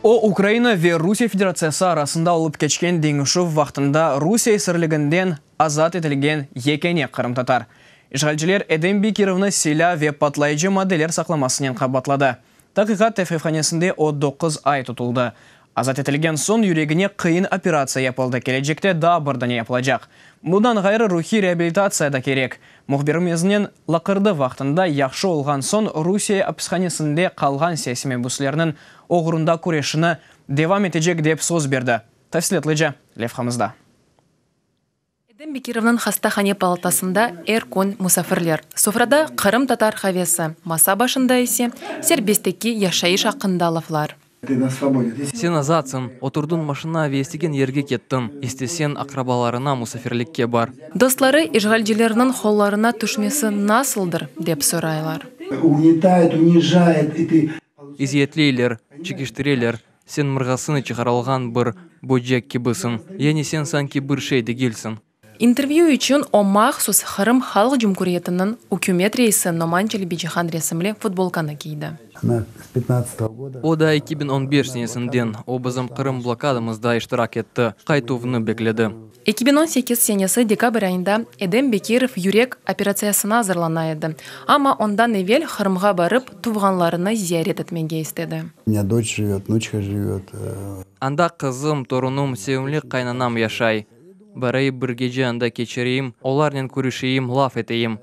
O, Ukraina ve Rusiye Federatsiyası arasında olıp keçken deñişüv vaqtında Rusiye esirliginden azat etilgen yekâne qırımtatar. İşğalciler Edem Bekirovnı silâ ve patlayıcı maddeler saqlamasınen qabaatladı. Taqiqat tevqifhanesinde o doquz ay tutuldı. Azat etilgen soñ yüregine qıyın operatsiya yapıldı, kelecekte daa bir dane yapılacaq. Bundan ğayrı ruhiy reabilitatsiya da kerek. Mühbirimiznen laqırdı vaqtında yahşı olğan soñ Rusiye apishanesinde qalğan siyasiy mabüslerniñ oğrunda küreşini devam etecek dep söz berdi. Tafsilâtlıca levhamızda. Edem Bekirovnıñ hastahane palatasında er kün musafirler. Sofrada qırımtatar qavesi, masa başında ise serbestteki yaşayış aqqında laflar. Sen azatsıñ, oturdıñ maşina ve istegen yerge kettiñ, isteseñ aqrabalarıña musafirlikke bar. Dostları işğalcilerniñ qollarına tüşmesi nasıldır, dep soraylar. Eziyetleyler, çekiştireler, sen mırğasını çıqarılğan bir böcek kibisiñ, yani sen sanki bir şey degilsiñ. İntervyü içün o mahsus Qırım Halq Cumhuriyetiniñ ükümet reisi Noman Çelebicihan resimli futbolkanı kiydi. O da 2015 senesinden, o bizim Qırım blokadamızda iştirak etti, qaytuvnı bekledi. 2018 senesi dekabr ayında Edem Bekirov yürek operatsiyasına azırlana edi, amma ondan evel Qırımğa barıp, tuvğanlarını ziyaret etmege istedi. U menya doç jivet, vnuçka jivet. Anda qızım, torunım, sevimli qaynanam yaşay. Barayıp bir gece anda keçireyim, olarnen körüşeyim, laf eteyim.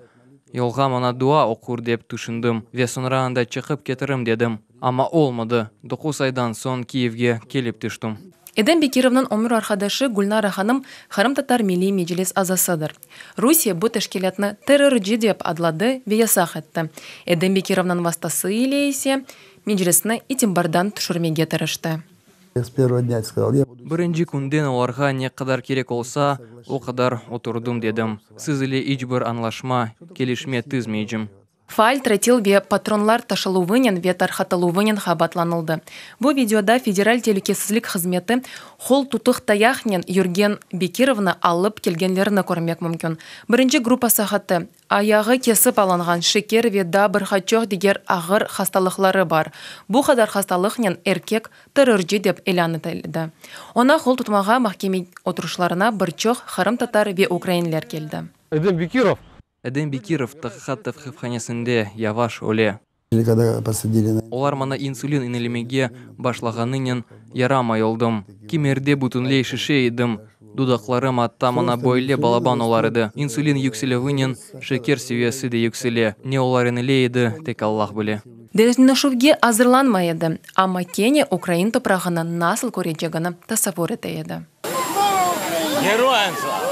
Yolğa maña dua oqur dep tüşündim ve soñra anda çıqıp ketirim dedim. Amma olmadı, doquz aydan soñ Kiyevge kelip tüştim. Edem Bekirovnıñ ömür arqadaşı Gülnara hanım Qırımtatar Milliy Meclis azasıdır. Rusiye bu teşkilâtnı terrorcı dep adladı ve yasaq etti. Edem Bekirovnıñ vastası ile ise Meclisni itibardan tüşürmege tırıştı. Birinci künden olarğa ne qadar kerek olsa, o qadar oturdım dedim. Siz ile iç bir añlaşma, kelişme tizmeycem. Faal trotil ve patronlar taşıluvınen ve tarqatıluvınen qabaatlanıldı. Bu videoda Federal telükesizlik hızmeti qol tutuq tayaqnen yürgen Bekirovnı alıp kelgenlerini körmek mümkün. Birinci gruppa saqatı, Ayağı kesip alınğan, şeker ve daa bir qaç diger ağır hastalıqları bar. Bu qadar hastalıqnen erkek terrorcı dep ilân etildi. Oña qol tutmağa mahkeme oturışlarına bir çoq qırımtatar ve ukrainler keldi. Edem Bekirov. Edem Bekirov taqiqat tevqifhanesinde yavaş öle. Olar maña insulin inelemege başlağanınen yaramay oldım. Kimerde bütünley şişe edim, dudaqlarım atta mına böyle balaban olar edi. İnsulin yükselüvinen şeker seviyesi de yüksele. Ne olar ineley edi, tek Allah bile. Deñişüvge azırlanmay edi, amma kene ukrain toprağını nasıl körecegini tasavvur ete edi.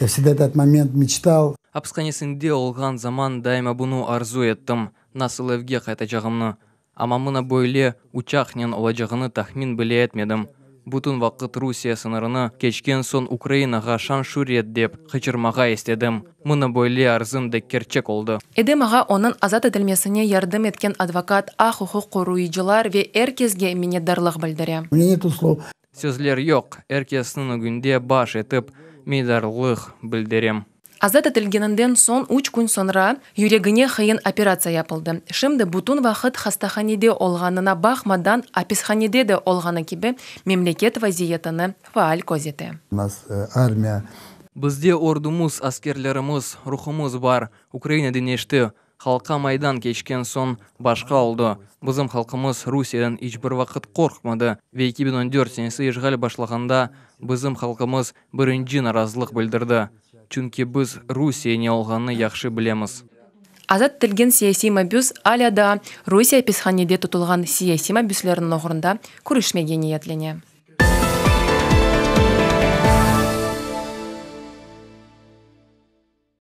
Я всегда этот момент мечтал. Apishanesinde olğan zaman daima bunı arzu ettim, nasıl evge qaytacağımnı. Amma mına böyle uçaqnen olacağını tahmin bile etmedim. Bütün vaqıt Rusiye sıñırını keçken soñ Ukrainağa şan-şüret dep qıçırmağa istedim. Mına böyle arzım da kerçek oldı. Edem ağa onıñ azat etilmesine yardım etken advokat, aq-uquq qoruyıcılar ve er kesge minnetdarlıq bildire. У меня нету слов. Sözler yoq, er kesniñ ögünde baş etip, minnetdarlıq bildirem. Azat etilgeninden soñ üç kün soñra yüregine qıyın operatsiya yapıldı. Şimdi bütün vaqıt hastahanede olğanına baqmadan, apishanede de olğanı kibi, memleket vaziyetini faal közete. U nas armiya. Bizde ordumız, askerlerimiz, ruhumız bar. Ukraina deñişti. Halqa Maydan keçken soñ başqa oldı. Bizim halqımız Rusiyeden iç bir vaqıt qorqmadı ve 2014 senesi işğal başlağanda bizim halqımız birinci narazılıq bildirdi. Çünki biz Rusiye ne olğanını yahşı bilemiz. Azat etilgen siyasiy mabüs alâ daa Rusiye apishanede tutulğan siyasiy mabüslerniñ oğrunda küreşmege niyetlene.